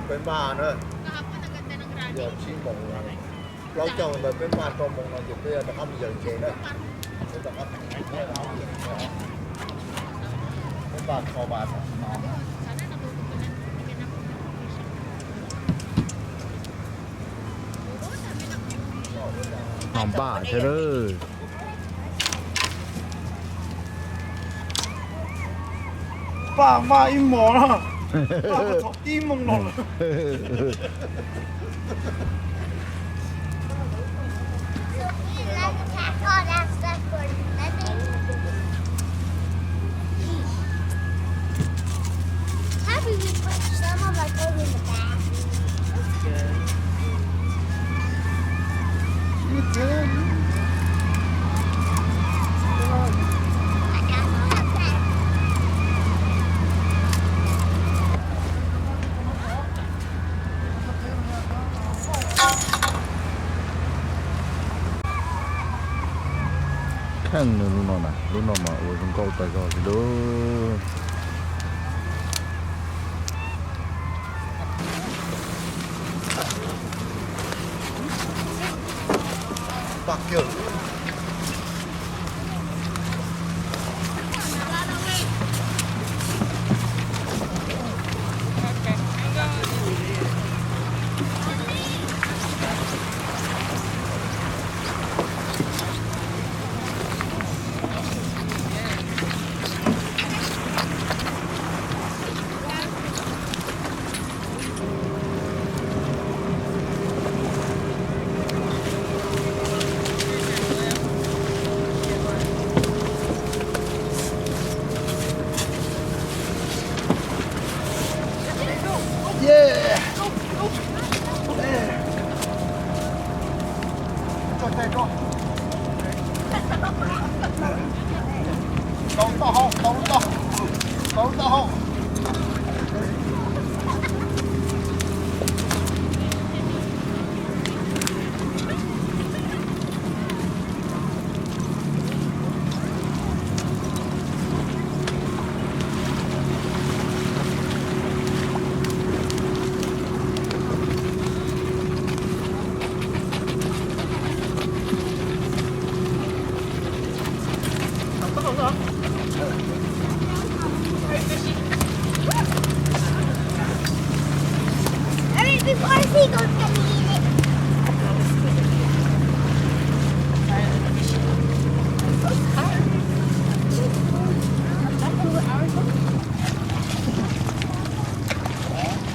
Peb npaj na, yog tsib moos no, plaub caug ntawd peb npaj rau moos no ces peb rov qab mus yawm ntses na. Peb rov qab, peb npaj kho vas. Npaj thiab lawm. Paj maj ib hmos no, paj thaum ib moos no. How do you put some of my clothes in the bag? Kheej nws lub no na, lub no mas ua zoo nkauj tas zog li lub.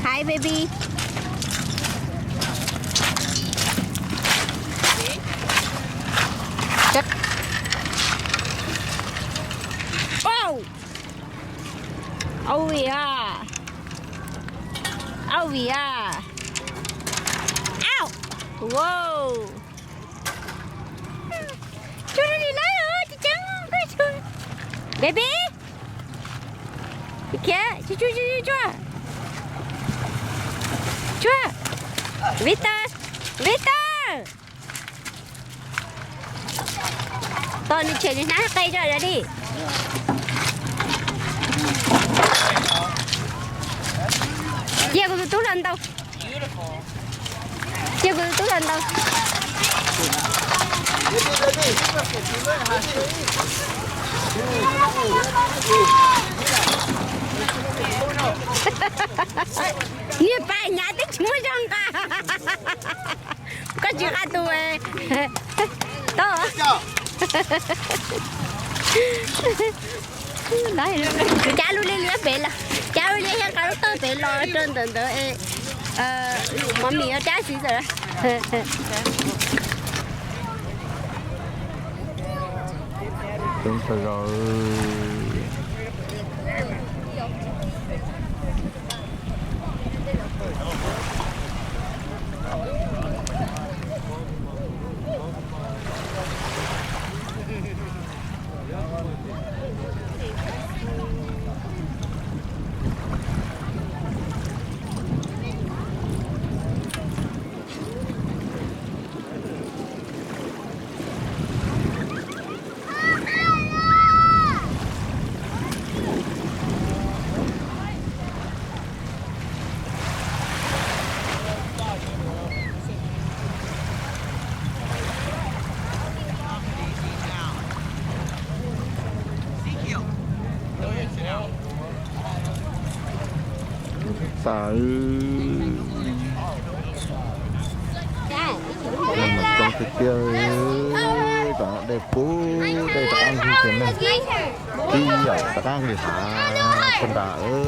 Hi, baby. Au, au via, au via. Au. Wow. Tsuag li lawm, tseem ceeb koj tsuag. Baby. Khiav, tsuag tsuag tsuag tsuag. Tsuag. Victor, Victor. Tos nws tshem nws hnab qe tso li. Cia kuv tus tub los ntaus. Cia kuv tus tub los ntaus. Niag pab nyab twb tsis muaj zog nqa. Koj tsis qab tus. Tau. Cab lub liab liab pem los, cab lub liab liab nqa lub tawg pem los rau ntawm ntawd. Mov mis cab xwb txawm. Coob tag zog. Tas, coob tiag tiag, tom no dej puv, dej rov qab nqig ces neeg tib yam rov qab nqis hav tag nrho.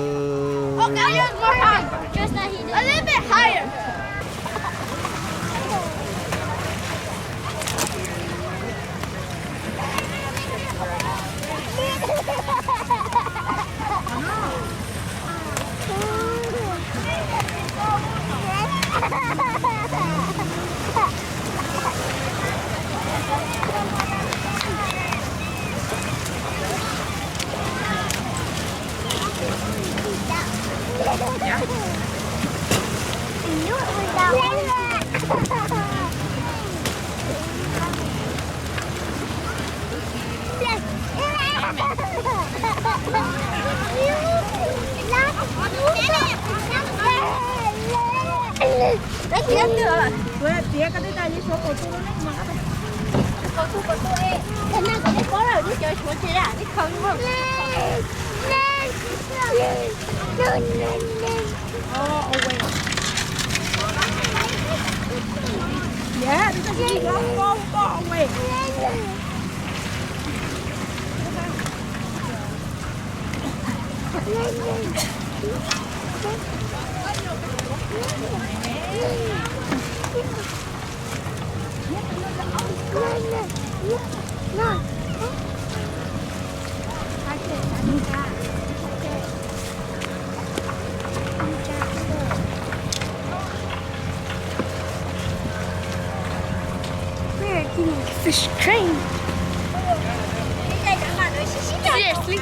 We're eating fish train. Seriously?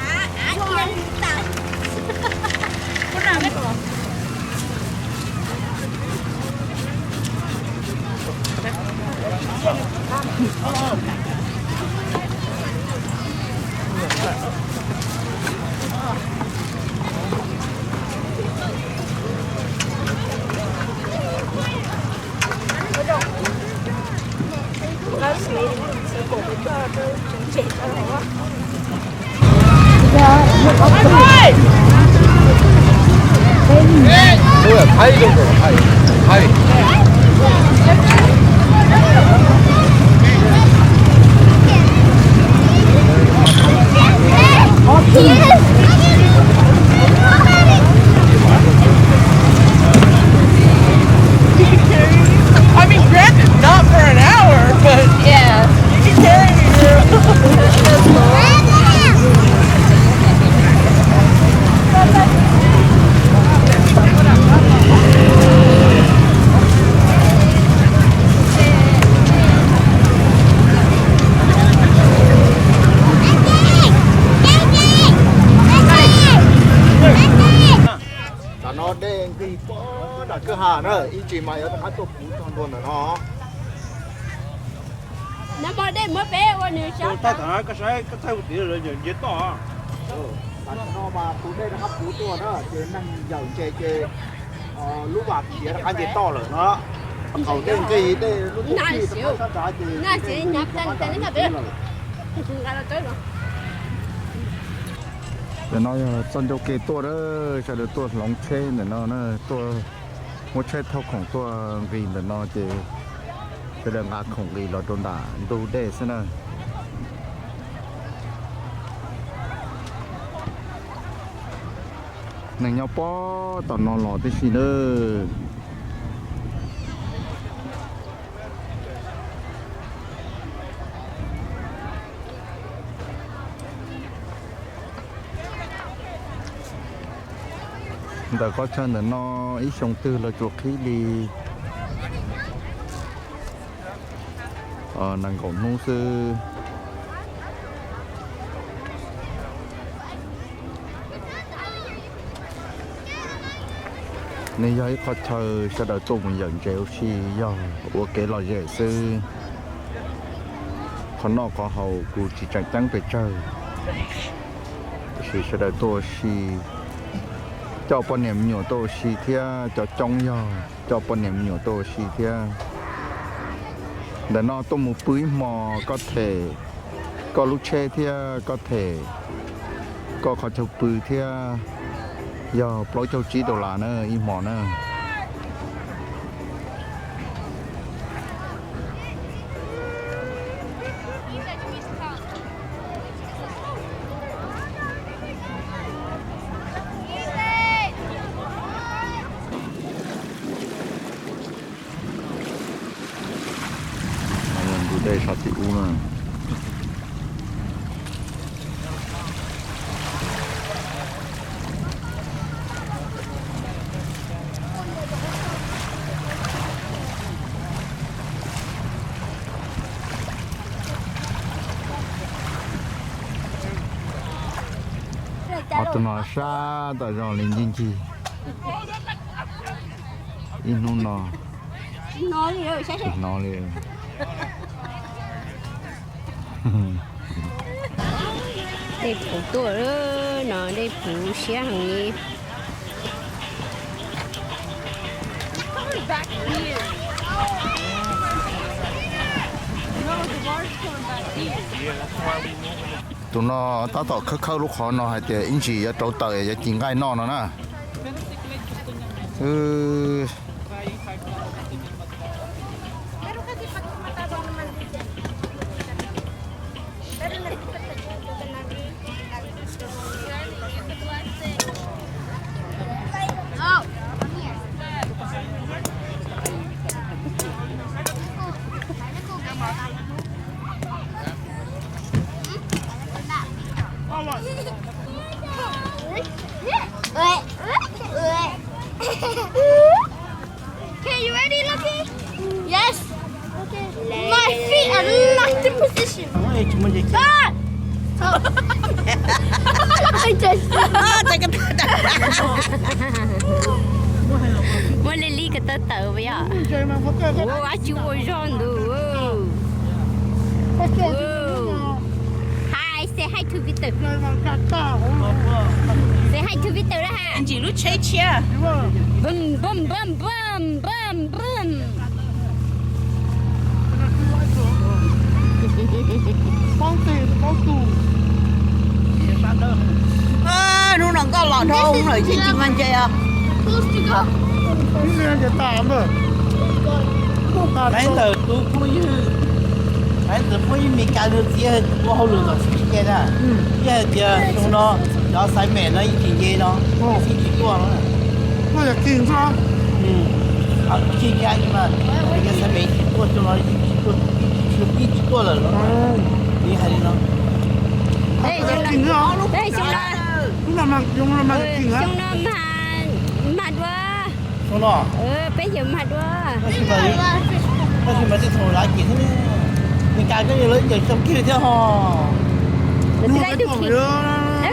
I mean, granted, not for an hour, but yeah, you can carry me, girl. Tam no dej nqig poob nram kwj ha na, ib tsam mas yuav rov qab tuaj puv txog ntua ntawm no. Tam no mas tus dej rov qab puv tuaj na, ces neeg yawm ntses ces lub vas khiav rov qab nce toj lawm no. Thaum dej nqig dej lub txij rov qab sab nrad ces dej nqig rov qab nram lub txij lawm. Ntawm no yog txoj ncauj ke tuaj na, sawv daws tuaj hloov tsheb ntawm no na, tuaj muab tsheb thauj khoom tuaj nqis ntawm no ces sawv daws nqa khoom nqis los rau nram ntug dej xwb na. Neeg nyob puag tom no los tib si na. Ntawm qhov chaw ntawm no ib xyoo twg los tsuas qhib li nees nkaum hnub xwb. Nws yog ib qho chaw sawv daws tuaj mus yawm ntses ua si, yog ua kev lom zem xwb. Qhov noj qhov haus kuj tsis tseem ceeb pes tsawg, tiam sis sawv daws tuaj ua si, coj poj niam me nyuam tuaj ua si thiab, cov coob yog coj poj niam me nyuam tuaj ua si thiab. Ntawm no tuaj mus pw ib hmo, koj them koj lub tsheb thiab koj them koj qhov chaw pw thiab. Yog plaub caug tsib dollar na ib hmo na. Ntug dej sab tim ub na. Ob tug no sab tawm zog li ncig ncig. Ib hnub no tsis hnov li. Dej puv tuaj no, dej puv siab heev li. Tus no tab tom khawb khawb lub qhov no hais tias ib ntsis yuav rauv taws yuav ci nqaij noj no na. Okay, you ready, Lucky? Yes. Okay. My feet are locked in position. Ah! Oh. I just Muaj li li ko taw tawm yom. Ua ab tsi ua zog ntu. Hi, say hi to Victor. Say hi to Victor na ha. Ntsis lub tsheb tshiab. Boom, boom, boom, boom, boom, boom. Hnub no nkauj los dhau hwv lawm yeej tsis mag nce os. Hais ntawm tus phooj ywg, hais ntawm phooj ywg Mes Kas nws txiv ua hauj lwm tom Sweden na, yeej hais tias xyoo no cov xaiv mem no yeej tsis nce no, yeej tsis tuaj no. Ci nca mas, cov xaiv mem tsis tuaj xyoo no, yeej tsis tuaj lawm no. Nws hais li no. Xyoo no mag dua. Xyoo no. Peb yawg mag dua. Tab sis mas tej thaum lav ces thiab, Mes Kas koj yog lawv cov xyoo kiag thiab ho. Lawv twb laib tug kis.